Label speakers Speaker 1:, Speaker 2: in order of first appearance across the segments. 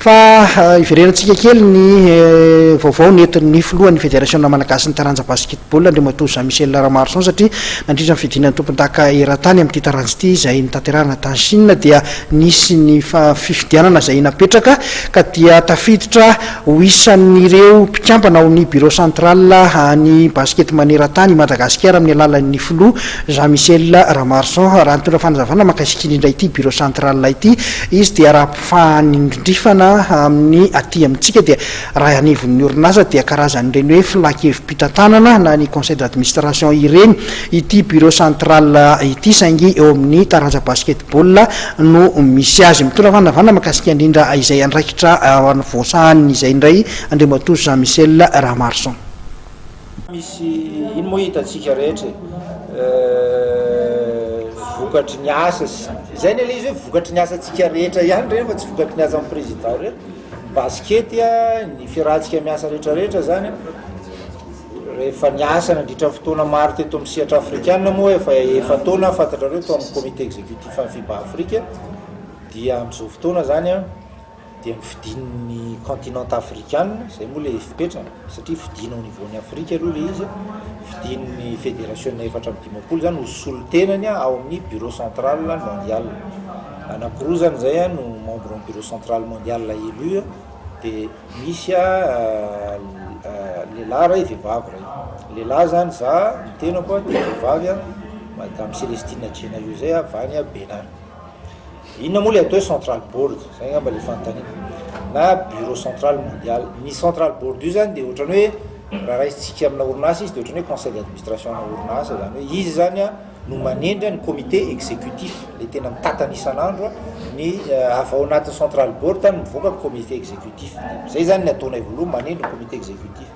Speaker 1: Fa hiverenantsika kely ny vaovao nentin'ny filohan'ny federasiona malagasin'ny taranja basketball, Andriamatoa Jean Michel Ramaroson, satria nandritra ny fidinan'ny tompondaka eran-tany amin'ity taranja ity izay notanterahina tany Chine dia nisy ny fifidianana izay napetraka ka dia tafiditra ho isan'ireo mpikambana ao amin'ny Bureau central ny basket maneran-tany i Madagasikara amin'ny alalan'ny filoha Jean Michel Ramaroson. Raha nitondra fanazavana mahakasika indrindra ity Bureau central ity izy dia raha fanindrifana amin'ny aty amintsika dia raha anivon'ny orinasa dia karazan'ireny hoe filan-kevi-pitantanana na ny conseil d'administration ireny ity bureau central ity saingy eo amin'ny taranja basketball no misy azy. Mitondra fanazavana mahakasika indrindra izay andraikitra voasahaniny izay indray Andriamatoa Jean Michel Ramarson.
Speaker 2: Misy iny moa hitantsika rehetra e, vokatry ny asa sy, zay anie le izy hoe vokatry ny asantsika rehetra ihany ireny fa tsy vokatry ny asan'ny président irery, ny basikety a, ny fiarahantsika miasa rehetra rehetra zany a, rehefa niasa nandritra ny fotoana maro teto amin'ny sehatra afrikana moa efa efa-taona aho fantatrareo tao amin'ny comité exécutif an'ny FIBA Afrika dia amin'izao fotoana zany a, dia nofidin'ny continent afrikana, izay moa ilay fipetrany, satria fidina au niveau-n'i Afrika aloha ilay izy, fidin'ny federasiona 54 izany ho solontenany ao amin'ny bureau central mondial. Anankiroa izany izay no membre ny bureau central mondial élu, dia misy lehilahy iray, vehivavy iray. Lehilahy izany za, ny tenako, dia vehivavy madame Celestine Djenayo izay avy any Bénin. Inona moa ilay atao hoe central board? Zay angamba ilay fanontaniana. Na bureau central mondial. Ny central board io zany dia ohatran'ny hoe raha raisintsika amina orinasa izy dia ohatran'ny hoe conseil d'administration ana orinasa zany hoe izy zany a no manendry ny comité exécutif, ilay tena mitantana isan'andro ny avy ao anatin'ny central board zany mivoaka ny comité exécutif. Zay zany ny ataonay voalohany manendry ny comité exécutif.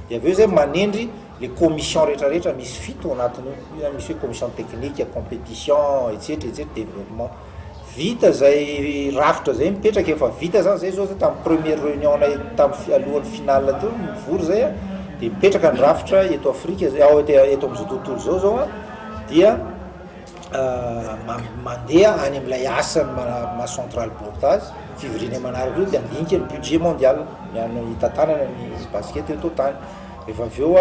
Speaker 2: Dia avy eo zay manendry le commission rehetra rehetra misy fito ao anatin'io, io zany misy hoe commission technique, compétition, etsetra etsetra, développement. Vita zay rafitra zay mipetraka efa vita zany zay zao zay tamin'ny première réunion nay tamin'ny alohan'ny finale teo nivory zay a, dia mipetraka ny rafitra eto Afrika zay ao eto amin'izao tontolo izao zao a, dia Mandeha any amin'ilay asa maha central board azy, fivoriana manaraka io dia handinika ny budget mondial, ny any hitantanana ny basket eto an-tany. Rehefa avy eo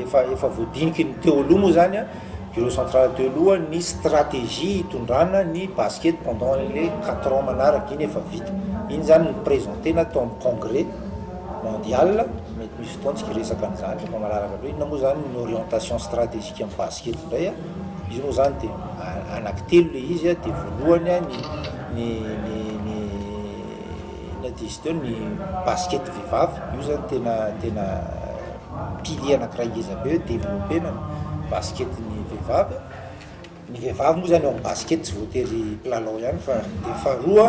Speaker 2: efa efa voadiniky ny teo aloha moa izany, bureau central teo aloha ny stratégie hitondrana ny basket pendant les quatre ans manaraka, iny efa vita. Iny izany no presenter-na tao amin'ny congrès mondial, mety misy fotoana tsika hiresaka an'izany rehefa manaraka avy eo, inona moa izany ny orientation stratégique amin'ny basket indray an. Izy moa zany dia anaky telo le izy a, dia voalohany a ny ny ny ny inona ty izy teo ny basket vehivavy, io zany tena tena pilier anakiray ngeza be hoe developpena ny basket ny vehivavy, ny vehivavy moa zany eo amin'ny basket tsy voatery mpilalao ihany fa dia faharoa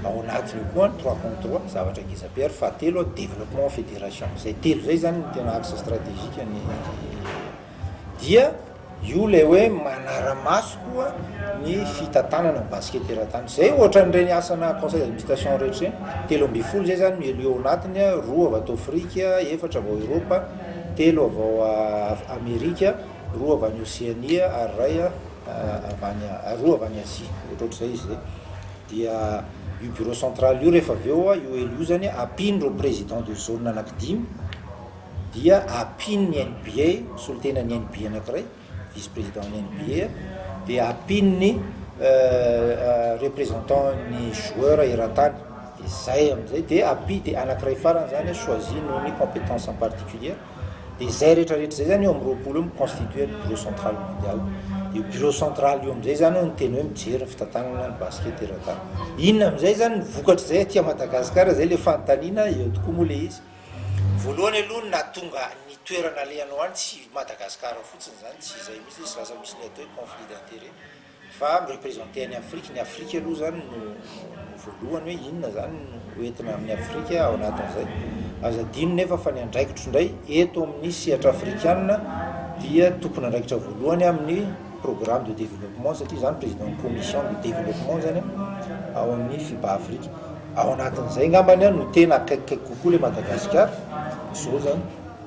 Speaker 2: ao anatin'io koa ny trois contre trois zavatra ngeza be ary fahatelo a développement fédération, zay telo zay zany no tena axe stratégique ny dia Io ilay hoe manara-maso koa ny fitantanana ny basket eran-tany. Izay ohatran'ireny asana conseil d'administration rehetra ireny. 13 izay izany no élu ao anatiny, roa avy ato Afrika, efatra avy ao Eoropa, telo avy ao Amerika, roa avy any Oseania ary iray avy any, roa avy any Azia. Ohatrohatr'izay izy izay. Dia io bureau central io rehefa avy eo, io élu io izany ampian'ireo président de zone anankidimy. dia ampian'ny NBA, solontena ny NBA anankiray, vice président ny NBA, dia ampian'ny représentant ny joueur eran-tany, dia zay amizay dia ampia dia anankiray farany zany choisi noho ny compétence en particulier, dia zay rehetra rehetra zay zany eo amin'ny 20 eo mi-constituer ny bureau central mondial, io bureau central io amizay zany no tena hoe mijery ny fitantanana ny basket eran-tany. Inona amizay zany ny vokatr'izay aty Madagasikara, zay le fanontaniana eo tokoa moa le izy. Voalohany aloha ny nahatonga ny toerana alehanao any tsy Madagascar fotsiny izany, tsy izay mihitsy izy, lasa misy ny atao hoe conflit d'intérêt fa mi-representer an'i Afrique, ny Afrique aloha izany no voalohany hoe inona izany no hoentina amin'i Afrika ao anatin'izay. Aza adino nefa fa ny andraikitro indray eto amin'ny sehatra afrikana dia tompon'andraikitra voalohany amin'ny programme de développement satria izaho no président ny commission de développement izany ao amin'ny FIBA Afrique. Ao anatin'izay angambany no tena akaikikaiky kokoa ilay Madagasikara, izao izany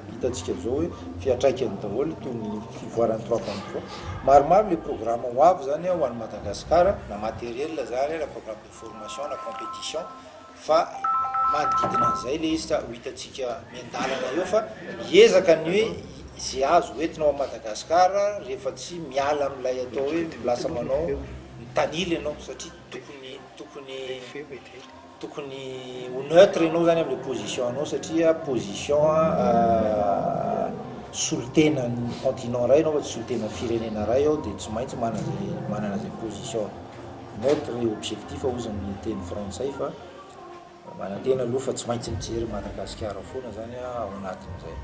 Speaker 2: hitantsika izao hoe fiantraikany daholo toy ny fivoaran'ny trois contre trois. Maromaro ilay programme ho avy izany ho an'i Madagasikara, na matériel izany, na programme de formation, na compétition fa Manodidina an'izay le izy ka ho hitantsika miandalana eo fa hiezaka ny hoe ze azo hoentina ao Madagasikara rehefa tsy miala amin'ilay atao hoe lasa manao mitanila ianao satria tokony tokony tokony ho neutre ianao zany am'le position anao satria position solontenan'ny continent ray ianao fa tsy solontenan'ny firenena ray ao, de tsy maintsy manana zay manana zay position neutre et objectif hozy ny teny frantsay, fa manantena aloha fa tsy maintsy mijery Madagasikara foana zany ao anatin'izay.